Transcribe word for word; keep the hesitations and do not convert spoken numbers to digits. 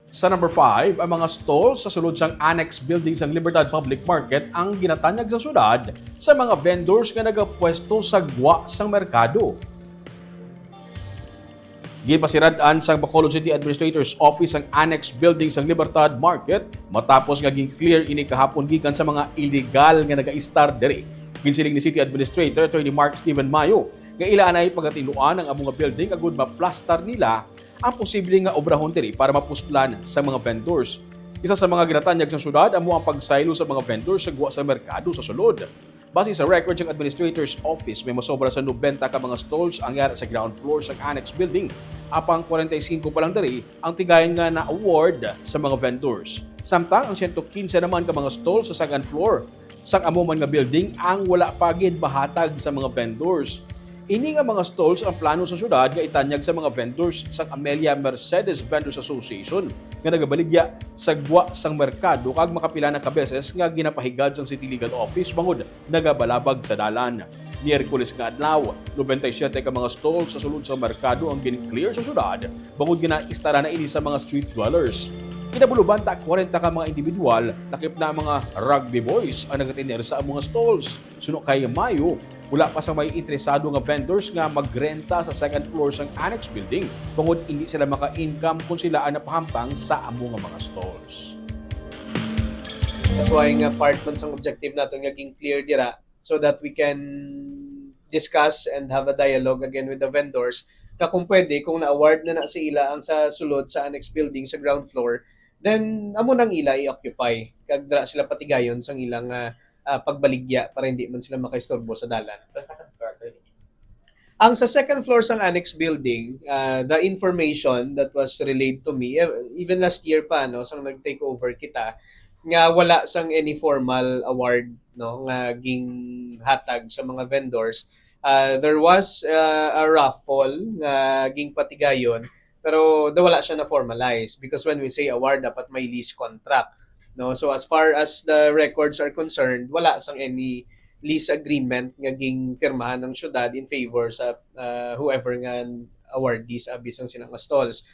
Sa number five, ang mga stall sa sulod sang Annex Building sang Libertad Public Market ang ginatanyag sa syudad sa mga vendors nga nagapwesto sa gwa sang merkado. Ginpasirad-an sang Bacolod City Administrator's Office ang Annex Building sang Libertad Market matapos nga gin-clear ini kahapon gikan sa mga illegal nga nagaistar diri. Ginsiling ni City Administrator Attorney Mark Steven Mayo nga ila anay pagatinluan ang amo nga building agud maplastar nila ang posible nga obrahon diri para mapuslan sa mga vendors. Isa sa mga ginatanyag sang syudad amo ang pagsaylo sa mga vendors sa gwa sa merkado sa sulod. Base sa record sang Administrator's Office, may masobra sa nobenta ka mga stalls ang yara sa ground floor sang Annex Building, apang kwarenta y singko pa lang diri ang tigayon nga na-award sa mga vendors. Samtang ang siyento kinse naman ka mga stalls sa second floor sang amo man nga building ang wala pa gid mahatag sa mga vendors. Ini nga mga stalls ang plano sa syudad nga itanyag sa mga vendors sang Amelia Mercedes Vendors Association nga nagabaligya sa gwa sang merkado kag makapila na ka beses nga ginapahigad sang City Legal Office bangod nagabalabag sa dalan. Miyerkules nga adlaw, nobenta y siyete ka mga stall sa sulod sa merkado ang gin-clear sa syudad, bangod nga naistara na ini sa mga street dwellers. Kinabuloban ta kwarenta ka mga individual, lakip na ang mga rugby boys, ang nagatener sa among mga stalls. Suno kay Mayo, wala pa sa may interesado nga vendors nga magrenta sa second floor sang annex building, bangod hindi sila maka-income kung sila ang napahamtang sa amo nga mga stalls. That's why nga part man sang objective nato nga ging clear dira, so that we can discuss and have a dialogue again with the vendors, na kung pwede, kung na-award na na sa ila ang sa sulod sa annex building sa ground floor, then amo nang ila i-occupy kag dira sila patigayon sang ilang uh, uh, pagbaligya para hindi man sila makaistorbo sa dalan. Ang sa second floor sang annex building, uh, the information that was relayed to me, eh, even last year pa, no, sang nag-take over kita, nga wala sang any formal award, no, nga ging hatag sa mga vendors. Uh, there was uh, a raffle nga ging patigayon, pero da wala siya na formalize, because when we say award, dapat may lease contract, no? So as far as the records are concerned, wala sang any lease agreement nga ging pirmahan ng syudad in favor sa uh, whoever nga awardees abi sang silang stalls.